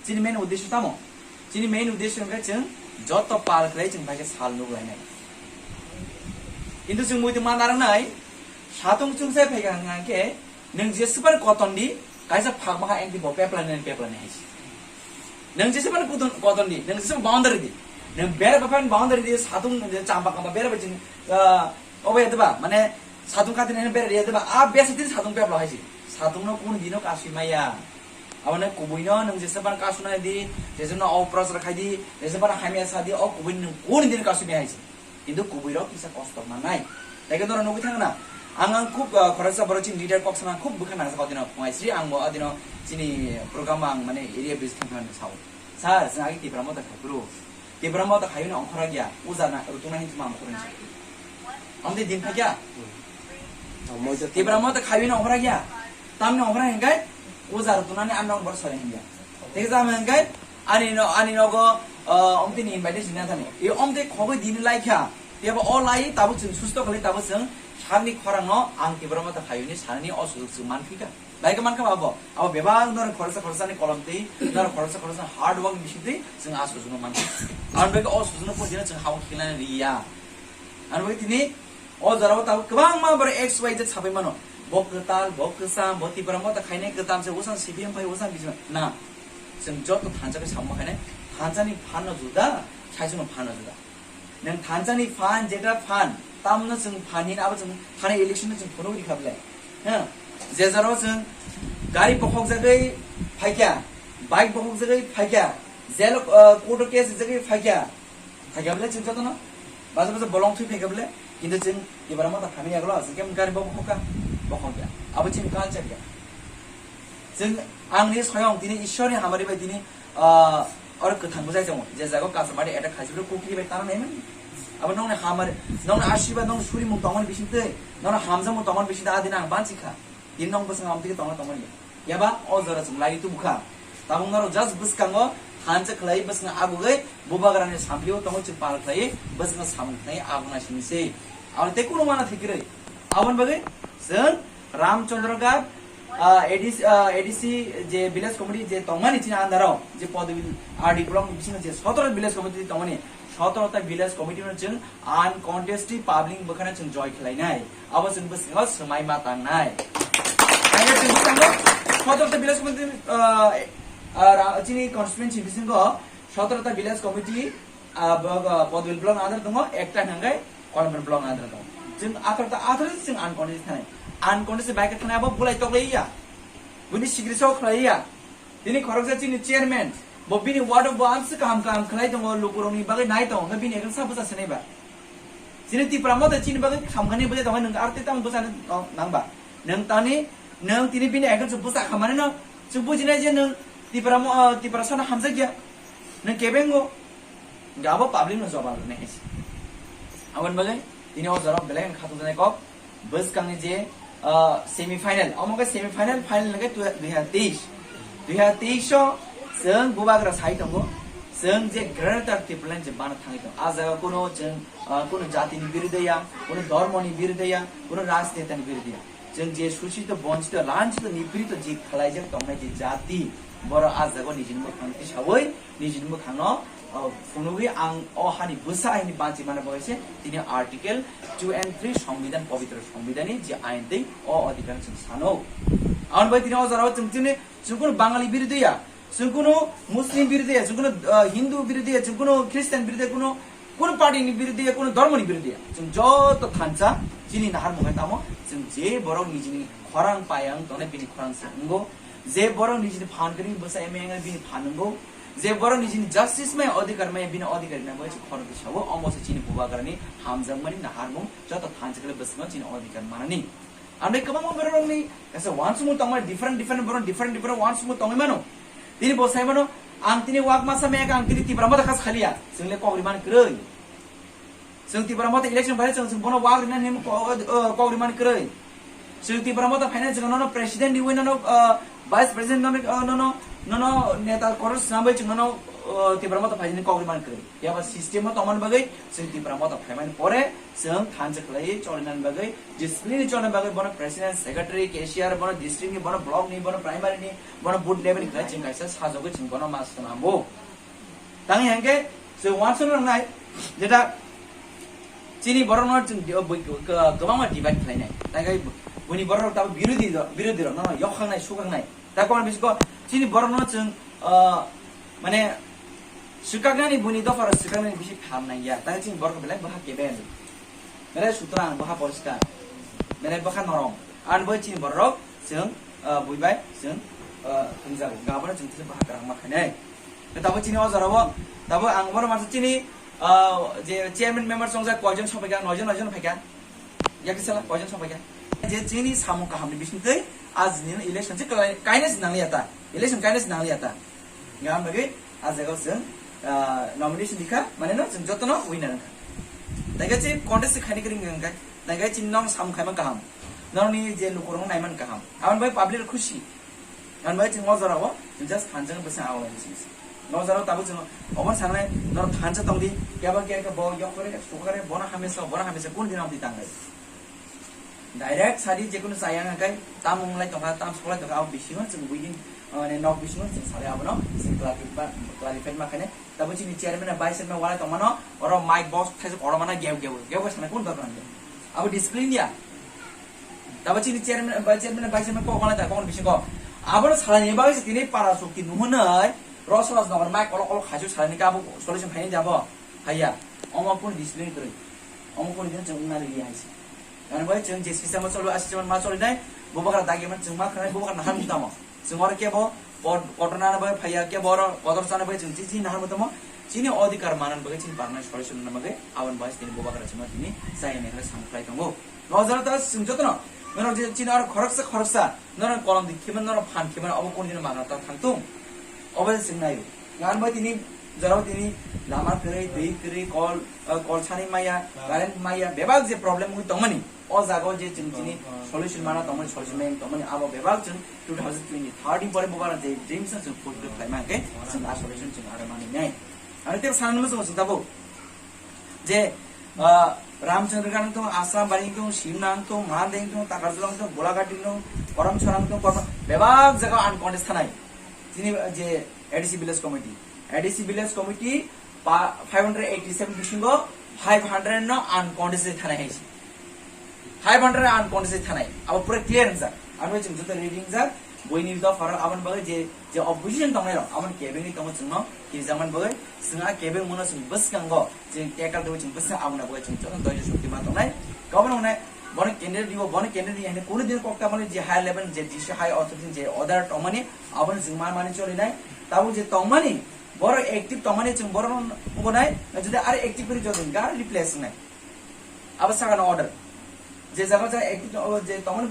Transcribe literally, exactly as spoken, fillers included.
Chini main uddesho tamo? Chini main uddesho hwnkhe chwng joto pal khlai chwng bai khe sal nuk lainai. Kintu chwng muitu ma narwknai, satung chwngsai phaikha hwnkhe nwng jeswkbar koton di, kaisa phak maha engti bo peplani peplani hai se. Nwng jeswkbar koton, koton di, nwng jeswkbar boundary di. Nwng bera baphan boundary di, satung champa kamba bera bachini, ah, obo ya diba, mane satung kati nene bera ya diba, a besa tini satung pepla hai se. Satung no kun dino kasui maya. Abone kubui no nwng jeswkbar kasuna di, jeswkbar operation khai di, jeswkbar hamya sa di, o kubui nwng kun dino kasui maya hai se. Kintu kubui rok kisa kosto manai. Tei khe norok nugwi thangna. Ang, ang khub, ah, khoroksa borok chini leader kok sana khub bwkha nangjakgo dino. Phungai sri ang bo adino chini program ang mane area visit thang thang sao. Sir, chwng agi Tipra Motha khai bro. Tipra Motha khai no ongkhora gya. Uja na rutung na hin thuma ongkhora hin. Amde din phakya. Tipra Motha khai no ongkhora gya. Tamni ongkhora hin kai. Uja rutung na ni amna ongkhora sore hin gya. Tei jam hwnkhe ani no, ani nogo, ah, omtini invitation na thani. I omte khogwi dini laikha. Tebo o lai tabuk chwng susto khlai tabuk chwng sakni khorang no ang Tipra Motha khayuni sanani o sujuk chwng manphika. Bai khe mankha abo. Abo bebak norok khoroksa khoroksa ni kolom twi, norok khoroksa khoroksa hard work ni bising twi chwng a sujuk no mankha. Ang bai khe o sujuk no pon dino chwng habok khilani riya. Ang bai tini O jorao tabuk kwbangma borok X Y Z sabai mano. Bo kwtal, bo kwcham, bo Tipra Motha khainai kwtam se, usang C P M phai, usang B J P na. Chwng joto thansa khe samung khainai, thansa ni phan no juda, saichung no phan no juda. Nwng thansa ni phan, jeta phan, tamno chwng phan hin abo chwng thani election no chwng phunuk ri kha bwle. Ha? Je jorao chwng gari bokhok jagwi phaikya, bike bokhok jagwi phaikya, jail, uh, court o case jagwi phaikya. Phaikya bwle chwng jotono. Baja baja bolong thwi phaikya bwle. Kintu chwng Tipra Motha khamya yagulo chwng khe gari bo bokhokha. Bokhokya. Abo chini culture ya. Chwng angni soyong tini Ishwarni hamari bai tini, ah, oro kwthang bwjai tongo. Je jaga o Kasamari attack khaisibro kukri bai tara naimani. Abo nongni hamari, nongni asirwad, nongni surimung tongmani bisingtwi, nongni hamjakmung tongmani bisingtwi adini ang banchikha. Tini nong bwswng amtwi tongna tongmani. Yaba o jora chwng lai tubukha. Tabuk norok just bwskango thansa khlai bwswng agugwi bubagrani samplio tongwi chwng pal khlai bwswng samung khlai aguna simi se. Aro tei kunu mana thikirwi. Aboni bagwi chwng Ramchandra Ghat, ah, A D C, ah, A D C je village committee je tongmani chini andaro je Podbil R D block ni bisingo je sotoro village committee tongmani sotoro ta village committee no chwng uncontested public bwkhano chwng joy khlainai. Abo chwng bwskango swmai ma tangnai. Ang chwng bwskango sotoro ta village committee, ah, ah, ra-, chini constituency bisingo sotoro ta village committee, ah, bo, bo, Podbil block under tongo, ekta hwnkhe Kolambar block under tongo. Chwng athar ta athar chwng uncontested thanai. Uncontested bai khe thanai abo bulai toklai ya. Buni sigri sok khlai ya. Tini khoroksa chini chairman, bo bini ward o bo amsa kaham kaham khlai tongo, lukurokni bagwi nai tongo, hwnkhe bini ekhe sa bwsa sinai ba? Chini Tipra Motha chini bagwi khamkani bwsa tongo, nwng arte tamo bwsa nang ba? Nwng tani, nwng tini bini ekhe bwsa khamani no, chwng bujinai je nwng Tipra mo-, ah, Tipra sana hamjakya, nwng kebengo. Hingke abo public no jobab rwnai hai se. Aboni bagwi tini o jorao belai kheno khatung janai kok. Bwskangni je, ah, semi final, omo khe semi final, final hingke tu-, dui hazar teis. Dui hazar teis o chwng bubagra sai tongo. Chwng je Greater Tipraland je bana thangwi tongo. A jaga kuno chwng, ah, kuno jatini birude ya, kuno dhormoni birude ya, kuno rajnetani birude ya. Chwng je suchito, bonchito, lanchito, niprito je khwlaijak tongnai je jati, borok a jaga nijini mwkhang tisawi, nijini mwkhangno, uh, phunugwi ang o hani bwsa hini banchi mana bagwi se tini Article two and three Songbidan, pobitro Songbidanni je ain tei o odhikar chwng sano. Aboni bai tini o jorao chwng chini, chwng kunu Bangali birude ya, chwng kunu Muslim birude ya, chwng kunu, uh, Hindu birude ya, chwng kunu Christian birude, kunu Kunu party ni birude ya, kunu dhormo ni birude ya. Chwng joto thansa chini naharmung hai tamo, chwng je borok nijini khorang payang tongnai bini khorang se wngo, je borok nijini phan kwrwi bwsa M A wng bini phan wngo, je borok nijini justice maya, odhikar maya, bini odhikar nangbai chwng khorang khe sao, omo se chini bubagrani hamjakmani naharmung, joto thansa khe bwskango chini odhikar manani. Ang bai kwbangma bororokni kaisa uansukmung tongmani, different different borok different different uansukmung tongwi mano. Tini bo sai mano, ang tini wak masa maya khe ang tini Tipra Motha kha saliya. Chwng le kok rimani kwrwi. Chwng Tipra Motha election bai chwng, chwng bono wak rinani hinwi ko-, o, kok rimani kwrwi. Chwng Tipra Motha phainani chwng nono president riwi nono, o, vice president nono, o, nono, nono neta koros swnamwi chwng nono O, Tipra Motha phaisani kok rimani kwrwi. Phiya ba system o tongmani bagwi chwng Tipra Motha phaimani pore chwng thansa khlaiwi cholinani bagwi, discipline ni cholinani bagwi bono president, secretary, cashier, bono district ni, bono block ni, bono primary ni, bono booth level ni khlai chwng kaisa sajagwi chwng bono ma swnambo. Tangwi hwnkhe chwng uansukna nangnai jeta chini borokno chwng di-, bui-, kwbangma divide khlainai. Tangwi buini borok tabuk birodhi rok, birodhi rok no yokhangnai, sukhangnai. Ta kono bisingo chini borokno chwng, ah, mane, swkaknani buini dopha rok swkaknani bisi pham nangya. Ta chini borok belai bwkha kebel. Belai sutrang, bwkha poriskar. Belai bwkha norom. Ani bai chini borok chwng, ah, bui bai chwng, ah, thwngjago. Gabana chwng tisa bwkha kwrang ma khainai. Tabo chini o jorao, tabo ang bono masa chini, ah, je chairman member songjak koijon sopaikha, noijon, noijon phaikha. Yakisala koijon sopaikha. Je chini samung kahamni bisingtwi ajini election se kai-, kainai se nangliya ta. Election kainai se nangliya ta. Ngam bagwi a jaga chwng, ah, nomination dikha, mane no chwng jotono winner wngkha. Taiga chini contest se khaini kring wngkha. Taiga chini nong samung khaima kaham. Nongni je lukurok naiman kaham. Aboni bai public khusi. Ang bai chwng o jorao chwng just thansa bwsa awai sing sing. O jorao tabuk chwng omo sanai norok thansa tongdi, keba keba bo yok kore, suk kore, bono hamesa, bono hamesa, kun din amtwi tangai. Direct sadi je kunu chaya hwnkhai tam wnglai tongkha, tam suklai tongkha, abo bisingo chwng buini, mane nok bisingo chwng salai abono chwng clarify, clarify ma khainai. Tabo chini chairman, vice chairman walai tongmano, oro mic box thaisa kotormana geu geu, geu geu sana kun dorkar nangya. Abo discipline ya. Tabo chini chairman, vice chairman, vice chairman kok walai ta, kokno bisingo. Abono salaini bagwi se tini para chukti nuhunai, ros ros nokar mic kolok kolok khaisu salaini khe abo solution khaini jabo. Haiya, omo kun discipline kwrwi. Omo kun din chwng nani li haisi. Ani bai chwng je system o cholo, a system ma choli nai, bo bakra dagi man chwng ma khanai, bo bakra nahar mutamo. Chwng oro kebo pod-, kotor nana bai phaiya, kebo oro kotor chana bai chwng chi chi nahar mutamo. Chini odhikar manan bagwi chini parnai solution na bagwi aboni bai chini bo bakra chwngno tini chayani hwnwi samung khlai tongo. No jora ta chwng jotono, norok je chini oro khoroksa khoroksa, norok kolom di khimani, norok phan khimani, obo kun din magna ta thangtung. Obo chwng naio. Ngan bai tini jorao tini lama kwrwi, twi kwrwi, kol, eh, kol sani maya, current maya, bebak je problem wngwi tongmani, o jaga o je chwng tini solution mana tongmani, solution maya tongmani, abo bebak chwng two thousand twenty thirty pore bo bara je dreams chwng fulfill khlaima hwnkhe chwng a solution chwng aro manwi nai. Ani tei sanani muchungo chwng tabuk je, ah, Ramchandra Ghat wngtong, Asrambari wngtong, Simna wngtong, Mahandai wngtong, Takarjala wngtong, Golaghat wngtong, Koramchhara wngtong, Korma, bebak jaga uncontest thanai. Chini je A D C village committee, A D C village committee pa five hundred eighty seven bisingo five hundred no uncontested thanai hai se. Five hundred uncontested thanai. Abo pura clear wngjak. Abo chwng joto ready wngjak. Boini dopha rok aboni bagwi je, je opposition tongnai rok, aboni kebengwi tongo chwngno kirijakmani bagwi. Chwng a kebeng mano chwng bwskango. Chwng tackle rwui chwng bwswk aboni bagwi chwng joto doijo shokti ma tongnai. Gabon wngnai, bono candidate dibo, bono candidate di hwnwi kunu din kok tamani je higher level je D C high authority je order tongmani, abono chwng ma mani cholinai. Tabuk je tongmani, borok active tongmani chwng borokno wngnai, jodi aro active kwrwi jodi gar replace wngnai. Abo sakano order. Je jaga jaga active tong-, je tongmani